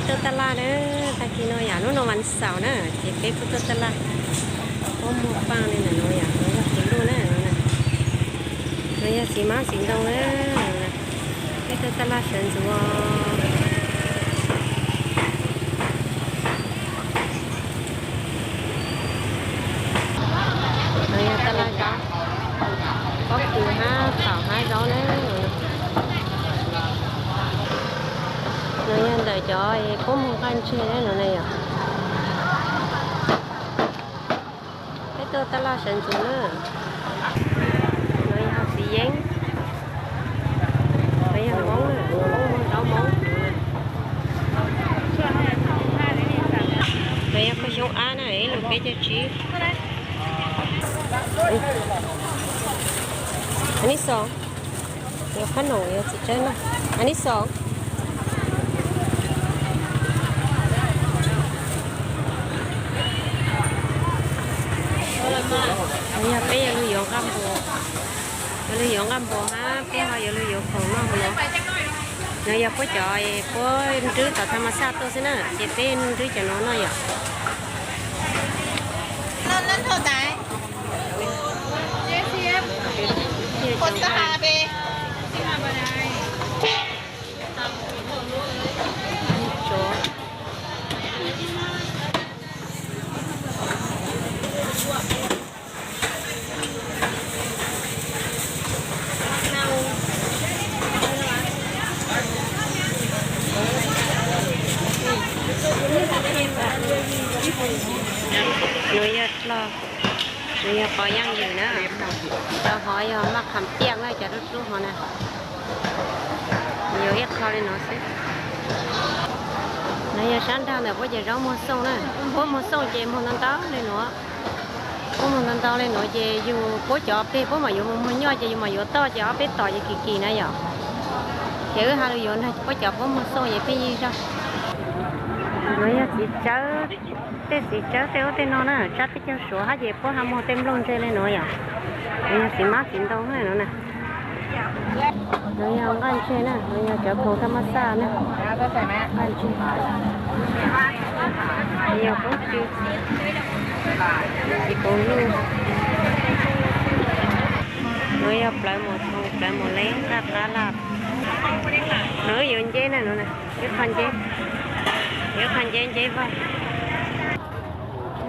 Tuaj taj laj na, tag kis no yom, hnub no vas xaum na, ces peb kuj tuaj taj laj. Puab muag paaj li ntawm no yom, no yog kuv luj na, no yog txiv hmab txiv ntoo na. Peb tuaj taj laj sawv ntxuv. No yog taj laj zaub, pob kws hab thaum hab zaub na. No yog ntawm cov puab muag nqaj ntseg na no na yom. Peb tuaj taj laj sawv ntxuv na. No yog txiv yeeb, no yog Hmoob, Hmoob muag zaub Hmoob. No yog koj xyoob ab na, ib lus peb caug tsib. Anis xos, yuav qhab noom yuav txiv tsawb na. Anis xos. No yog peb yuav lug yuav nqaj npua, yuav lug yuav nqaj npua hab peb ho yuav lug yuav khoom noj no. No yog puab cov puab nrwb tom tha mas xaj tuaj xwb na, ces peb nrwb cov no noj yom. Nuav yog dlog, nuav yog qos yaaj ywm na. Rau hov yog maj qham piaj na, cov dub dub hov na. Yuav ib qho li no xwb. Nuav yog sab nraag ntawm puab cov zaub muag xooj na. Puab muag xooj ces muag ntau ntau li nuav. Puab muag ntau ntau li nuav ces yug puab cov peg puab mam yuav mus muag nyoj ces yug mam yuav toj ces ob peb tom ces kim kim na yom. Ces wb ha lug yuav nrog puab cov puab muag xooj ces pheej yig zog. Nuav yog txiv tsawb, tej txiv tsawb tej ub tej no na, tsab peb caug suav hab ces puab ha muag tej nplooj ntseg li nuav yom. Nuav yog txiv hmab txiv ntoo na nuav na. Nuav yog nqaj ntseg na, nuav yog cov khoom tha mas xaj na. Nqaj ntseg, nuav yog poob tsw, txiv koov luj. Nuav yog plawv mos thoos, plawv mos leeb, nqaj qab laj. Nuav wb yuav nceb na nuav na, ib qho nceb, ib qho nceb nceb vaj.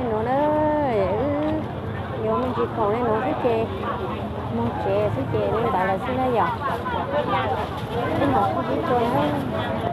Nuav na, wb yuav me ntsis khoom li nuav xwb ces moog tsev xwb ces li ntawd lawm xwb na yom. Wb mam kuj tub rua na.